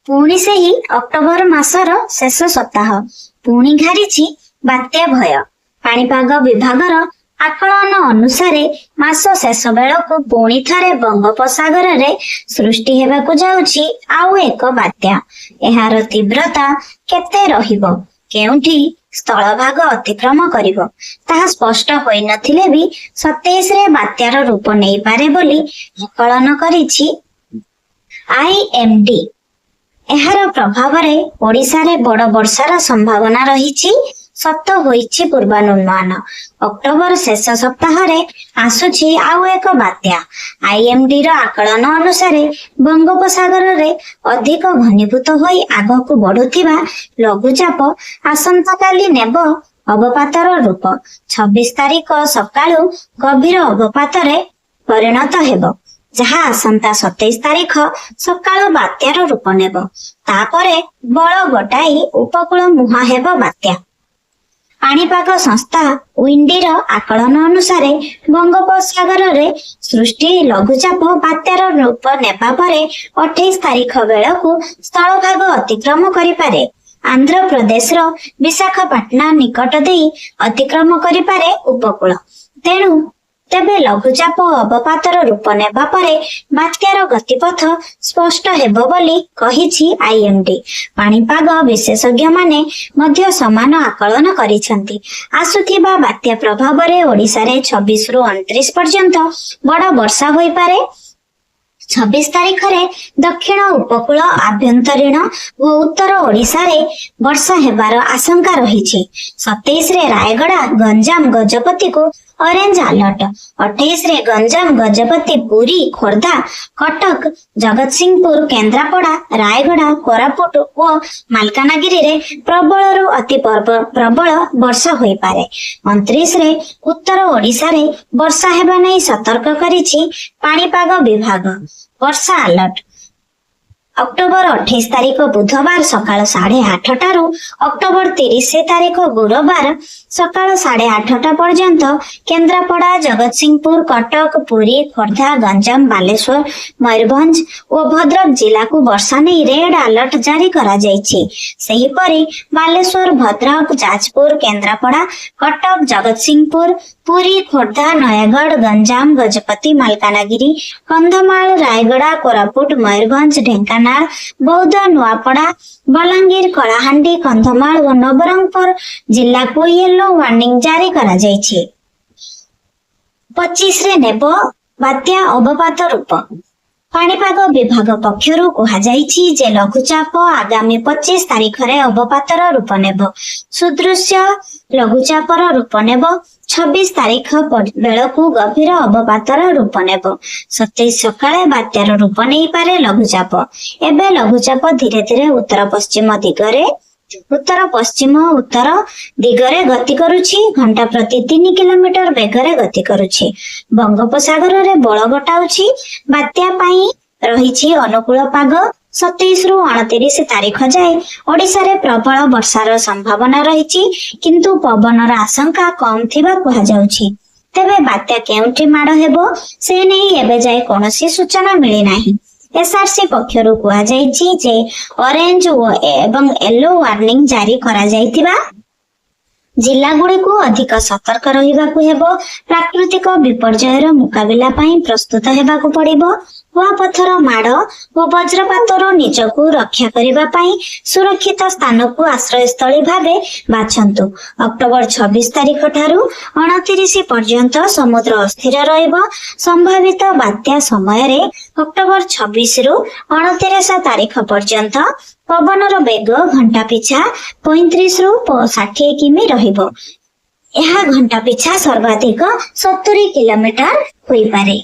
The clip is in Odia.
ପୁଣି ସେହି ଅକ୍ଟୋବର ମାସର ଶେଷ ସପ୍ତାହ। ପୁଣି ଘାରିଛି ବାତ୍ୟା ଭୟ। ପାଣିପାଗ ବିଭାଗର ଆକଳନ ଅନୁସାରେ ମାସ ଶେଷ ବେଳକୁ ପୁଣି ଥରେ ବଙ୍ଗୋପସାଗରରେ ସୃଷ୍ଟି ହେବାକୁ ଯାଉଛି ଆଉ ଏକ ବାତ୍ୟା। ଏହାର ତୀବ୍ରତା କେତେ ରହିବ, କେଉଁଠି ସ୍ଥଳଭାଗ ଅତିକ୍ରମ କରିବ, ତାହା ସ୍ପଷ୍ଟ ହୋଇନଥିଲେ ବି 27ରେ ବାତ୍ୟାର ରୂପ ନେଇପାରେ ବୋଲି ଆକଳନ କରିଛି ଆଇଏମଡି। ଏହାର ପ୍ରଭାବରେ ଓଡ଼ିଶାରେ ବଡ଼ ବର୍ଷାର ସମ୍ଭାବନା ରହିଛି। ସତ ହୋଇଛି ପୂର୍ବାନୁମାନ। ଅକ୍ଟୋବର ଶେଷ ସପ୍ତାହରେ ଆସୁଛି ଆଉ ଏକ ବାତ୍ୟା। ଆଇଏମଡିର ଆକଳନ ଅନୁସାରେ ବଙ୍ଗୋପସାଗରରେ ଅଧିକ ଘନୀଭୂତ ହୋଇ ଆଗକୁ ବଢୁଥିବା ଲଘୁଚାପ ଆସନ୍ତାକାଲି ନେବ ଅବପାତର ରୂପ। 26 ତାରିଖ ସକାଳୁ ଗଭୀର ଅବପାତରେ ପରିଣତ ହେବ, ଯାହା ଆସନ୍ତା 27 ତାରିଖ ସକାଳୁ ବାତ୍ୟାର ରୂପ ନେବ। ତାପରେ ବଳ ଗୋଟାଇ ଉପକୂଳ ମୁହାଁ ହେବ ବାତ୍ୟା। ପାଣିପାଗ ସଂସ୍ଥା ୱିଣ୍ଡିର ଆକଳନ ଅନୁସାରେ ବଙ୍ଗୋପସାଗରରେ ସୃଷ୍ଟି ଲଘୁଚାପ ବାତ୍ୟାର ରୂପ ନେବା ପରେ 28 ତାରିଖ ବେଳକୁ ସ୍ଥଳଭାଗ ଅତିକ୍ରମ କରିପାରେ। ଆନ୍ଧ୍ରପ୍ରଦେଶର ବିଶାଖାପାଟଣା ନିକଟ ଦେଇ ଅତିକ୍ରମ କରିପାରେ ଉପକୂଳ। ତେବେ ଲଘୁଚାପ ଅବପାତର ରୂପ ନେବା ପରେ ବାତ୍ୟାର ଗତିପଥ ସ୍ପଷ୍ଟ ହେବ ବୋଲି କହିଛି ଆଇଏମଡି। ପାଣିପାଗ ବିଶେଷଜ୍ଞମାନେ ମଧ୍ୟ ସମାନ ଆକଳନ କରିଛନ୍ତି। ଆସୁଥିବା ବାତ୍ୟା ପ୍ରଭାବରେ ଓଡ଼ିଶାରେ 26ରୁ 29 ପର୍ଯ୍ୟନ୍ତ ବଡ଼ ବର୍ଷା ହୋଇପାରେ। 26 ତାରିଖରେ ଦକ୍ଷିଣ ଉପକୂଳ, ଆଭ୍ୟନ୍ତରୀଣ ଓ ଉତ୍ତର ଓଡ଼ିଶାରେ ବର୍ଷା ହେବାର ଆଶଙ୍କା ରହିଛି। 27ରେ ରାୟଗଡ଼ା, ଗଞ୍ଜାମ, ଗଜପତିକୁ ଅରେଞ୍ଜ ଆଲର୍ଟ। 28ରେ ଗଞ୍ଜାମ, ଗଜପତି, ପୁରୀ, ଖୋର୍ଦ୍ଧା, କଟକ, ଜଗତସିଂହପୁର, କେନ୍ଦ୍ରାପଡ଼ା, ରାୟଗଡ଼ା, କୋରାପୁଟ ଓ ମାଲକାନଗିରିରେ ପ୍ରବଳରୁ ଅତି ପ୍ରବଳ ବର୍ଷା ହୋଇପାରେ। 29ରେ ଉତ୍ତର ଓଡ଼ିଶାରେ ବର୍ଷା ହେବା ନେଇ ସତର୍କ କରିଛି ପାଣିପାଗ ବିଭାଗ। ବର୍ଷା ଆଲର୍ଟ। ଅକ୍ଟୋବର 28 ତାରିଖ ବୁଧବାର ସକାଳ 8:30ଟାରୁ ଅକ୍ଟୋବର 30 ତାରିଖ ଗୁରୁବାର ସକାଳ 8:30ଟା ପର୍ଯ୍ୟନ୍ତ କେନ୍ଦ୍ରାପଡ଼ା, ଜଗତସିଂହପୁର, କଟକ, ପୁରୀ, ଖୋର୍ଦ୍ଧା, ଗଞ୍ଜାମ, ବାଲେଶ୍ୱର, ମୟୂରଭଞ୍ଜ ଓ ଭଦ୍ରକ ଜିଲ୍ଲାକୁ ବର୍ଷା ନେଇ ରେଡ୍ ଆଲର୍ଟ ଜାରି କରାଯାଇଛି। ସେହିପରି ବାଲେଶ୍ୱର, ଭଦ୍ରକ, ଯାଜପୁର, କେନ୍ଦ୍ରାପଡ଼ା, କଟକ, ଜଗତସିଂହପୁର, ପୁରୀ, ଖୋର୍ଦ୍ଧା, ନୟାଗଡ଼, ଗଞ୍ଜାମ, ଗଜପତି, ମାଲକାନଗିରି, କନ୍ଧମାଳ, ରାୟଗଡ଼ା, କୋରାପୁଟ, ମୟୂରଭଞ୍ଜ, ଢେଙ୍କାନାଳ, ବୌଦ୍ଧ, ନୂଆପଡ଼ା, ବଲାଙ୍ଗୀର, କଳାହାଣ୍ଡି, କନ୍ଧମାଳ ଓ ନବରଙ୍ଗପୁର ଜିଲ୍ଲାକୁ ୟେଲୋ ୱାର୍ଣ୍ଣିଂ ଜାରି କରାଯାଇଛି। 25ରେ ନେବ ବାତ୍ୟା ଅବପାତ ରୂପ। ପାଣିପାଗ ବିଭାଗ ପକ୍ଷରୁ କୁହାଯାଇଛି ଯେ ଲଘୁଚାପ ଆଗାମୀ 25 ତାରିଖରେ ଅବପାତର ରୂପ ନେବ। ସୁଦୃଶ୍ୟ ଲଘୁଚାପର ରୂପ ନେବ। 26 ତାରିଖ ବେଳକୁ ଗଭୀର ଅବପାତର ରୂପ ନେବ। 27 ସକାଳେ ବାତ୍ୟାର ରୂପ ନେଇପାରେ ଲଘୁଚାପ। ଏବେ ଲଘୁଚାପ ଧୀରେ ଧୀରେ ଉତ୍ତର ପଶ୍ଚିମ ଦିଗରେ, ଉତ୍ତର ପଶ୍ଚିମ ଉତ୍ତର ଦିଗରେ ଗତି କରୁଛି। ଘଣ୍ଟା ପ୍ରତି 3 କିଲୋମିଟର ବେଗରେ ଗତି କରୁଛି। ବଙ୍ଗୋପସାଗରରେ ବଳ ଗୋଟାଉଛି। ବାତ୍ୟା ପାଇଁ ରହିଛି ଅନୁକୂଳ ପାଗ। 27ରୁ 29 ତାରିଖ ଯାଏ ଓଡ଼ିଶାରେ ପ୍ରବଳ ବର୍ଷାର ସମ୍ଭାବନା ରହିଛି, କିନ୍ତୁ ପବନର ଆଶଙ୍କା କମ ଥିବା କୁହାଯାଉଛି। ତେବେ ବାତ୍ୟା କେଉଁଠି ମାଡ଼ ହେବ, ସେ ନେଇ ଏବେ ଯାଏ କୌଣସି ସୂଚନା ମିଳିନାହିଁ। ଏସଆରସି ପକ୍ଷରୁ କୁହାଯାଇଛି ଯେ ଅରେଞ୍ଜ ଏବଂ ୟେଲୋ ୱାର୍ଣ୍ଣିଂ ଜାରି କରାଯାଇଥିବା ଜିଲ୍ଲାଗୁଡ଼ିକୁ ଅଧିକ ସତର୍କ ରହିବାକୁ ହେବ। ପ୍ରାକୃତିକ ବିପର୍ଯ୍ୟୟର ମୁକାବିଲା ପାଇଁ ପ୍ରସ୍ତୁତ ହେବାକୁ ପଡ଼ିବ। କୁଆପଥର ମାଡ଼ ଓ ବଜ୍ରପାତରୁ ନିଜକୁ ରକ୍ଷା କରିବା ପାଇଁ ସୁରକ୍ଷିତ ସ୍ଥାନକୁ ଆଶ୍ରୟସ୍ଥଳୀ ଭାବେ ବାଛନ୍ତୁ। ଅକ୍ଟୋବର 26 ତାରିଖ ଠାରୁ 29 ପର୍ଯ୍ୟନ୍ତ ସମୁଦ୍ର ଅସ୍ଥିର ରହିବ। ସମ୍ଭାବିତ ବାତ୍ୟା ସମୟରେ ଅକ୍ଟୋବର 26ରୁ 29 ତାରିଖ ପର୍ଯ୍ୟନ୍ତ ପବନର ବେଗ ଘଣ୍ଟା ପିଛା 35ରୁ 60 କିମି ରହିବ। ଏହା ଘଣ୍ଟା ପିଛା ସର୍ବାଧିକ 70 କିଲୋମିଟର ହୋଇପାରେ।